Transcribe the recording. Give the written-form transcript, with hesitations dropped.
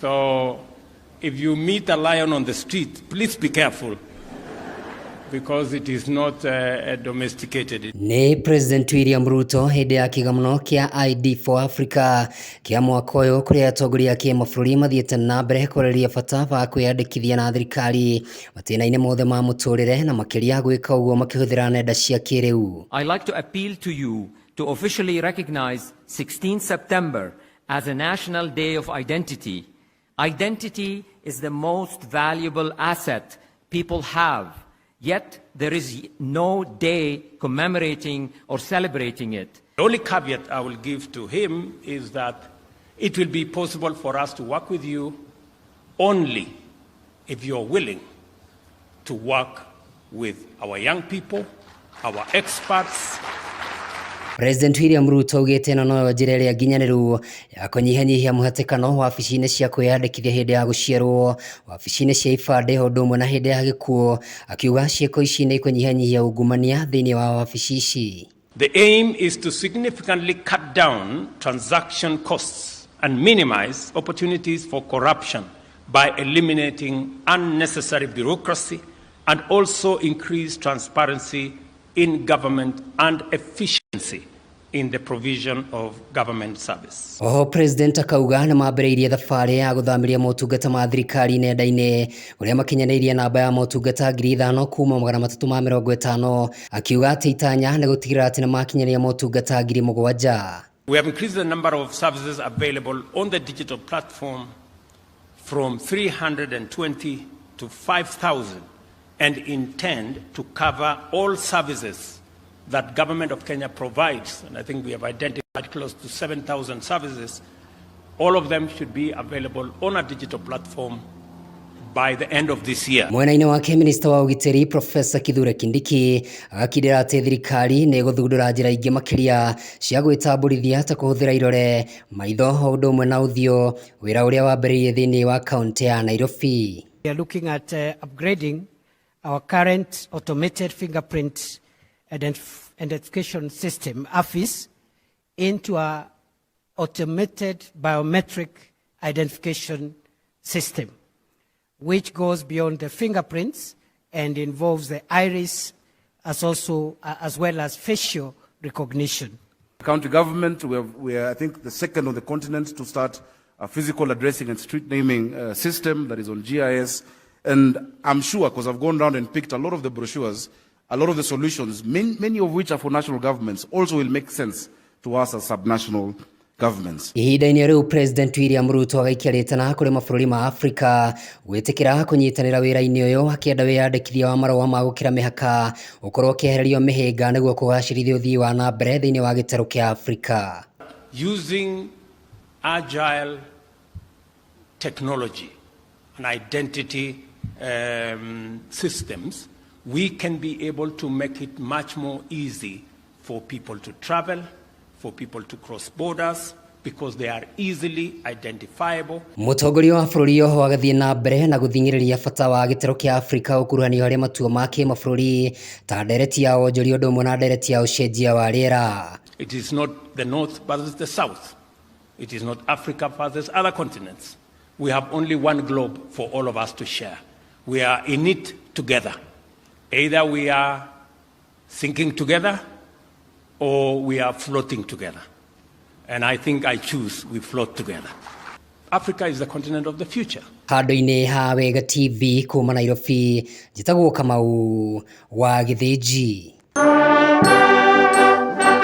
So if you meet a lion on the street, please be careful because it is not domesticated. Nĩ President William Ruto hĩndĩ ya kĩgomano kĩa ID for Africa kĩa mwaka ũyũ, kũrĩa atongoria a kĩmabũrũri mathiĩte na mbere kwarĩrĩria bata wa kwĩyandĩkithia na thirikari matĩna-inĩ mothe ma mũtũrĩre, na makĩria gwĩka ũguo makĩhũthĩra nenda cia kĩrĩu. I like to appeal to you to officially recognize 16 September as a national day of identity. Identity is the most valuable asset people have, yet there is no day commemorating or celebrating it. The only caveat I will give to him is that it will be possible for us to work with you only if you're willing to work with our young people, our experts. President William Ruto augĩte ĩno noyo njĩra ĩrĩa nginyanĩru ya kũnyihanyihia mũhatĩkano wabici-inĩ cia kwĩyandĩkithia hĩndĩ ya gũciarwo, wabici-inĩ cia ibandĩ, o ũndũ ũmwe na hĩndĩ ya gĩkuũ, akiuga ciĩko ici nĩ ikũnyihanyihia ungumania thĩinĩ wa wabici ici. The aim is to significantly cut down transaction costs and minimize opportunities for corruption by eliminating unnecessary bureaucracy and also increase transparency in government and efficiency in the provision of government service. Oho President akauga nĩ mambĩrĩirie thabarĩ ya gũthamĩria motungata ma thirikari nenda-inĩ, ũrĩa makinyanĩirie namba ya motungata 5,000 kuma 350, akiuga atĩ itanya nĩ gũtigĩrĩra atĩ nĩ makinyanĩria motungata 7,000. We have increased the number of services available on the digital platform from 320 to 5,000 and intend to cover all services that Government of Kenya provides. And I think we have identified close to 7,000 services. All of them should be available on a digital platform by the end of this year. Mwena-inĩ wake, minista wa ũgitĩri Profesa Kithure Kindiki agakindĩra atĩ thirikari nĩ ĩgũthundũra njĩra ingĩ makĩria cia gwĩtambũrithia ta kũhũthĩra irore, maitho o ũndũ ũmwe na ũthiũ, wĩra ũrĩa wambĩrĩirie thĩinĩ wa kaunti ya Nairobi. We are looking at upgrading our current automated fingerprint identification system, AFIS, into a automated biometric identification system, which goes beyond the fingerprints and involves the iris as well as facial recognition. County government, we are, I think, the second on the continent to start a physical addressing and street naming system that is on GIS. And I'm sure, because I've gone round and picked a lot of the brochures, a lot of the solutions, many, many of which are for national governments, also will make sense to us as subnational governments. Ihinda-inĩ rĩu, President William Ruto agaikia rĩtana kũrĩ mabũrũri ma Afrika gwĩtĩkĩra kũnyitanĩra wĩra-inĩ ũyũ, akĩenda wĩyandĩkithia wa marũa ma gũkĩra mĩhaka ũkorwo ũkĩehererio mĩhĩnga nĩguo kũgacĩrithia ũthii wa na mbere thĩinĩ wa gĩtarũ kĩa Afrika. Using agile technology and identity systems, we can be able to make it much more easy for people to travel, for people to cross borders, because they are easily identifiable. Mũtongoria wa bũrũri oho agathiĩ na mbere na gũthing'ĩrĩria bata wa gĩtarũ kĩa Afrika ũkuruhanio harĩ matua ma kĩmabũrũri ta ndereti ya wonjoria ũndũ ũmwe na ndereti ya ũcenjia wa rĩera. It is not the North versus the South. It is not Africa versus other continents. We have only one globe for all of us to share. We are in it together. Either we are sinking together or we are floating together. And I think I choose we float together. Africa is the continent of the future. Handũ-inĩ ha Wega TV kuma Nairobi, njĩtagwo Kamau wa Gĩthĩnji.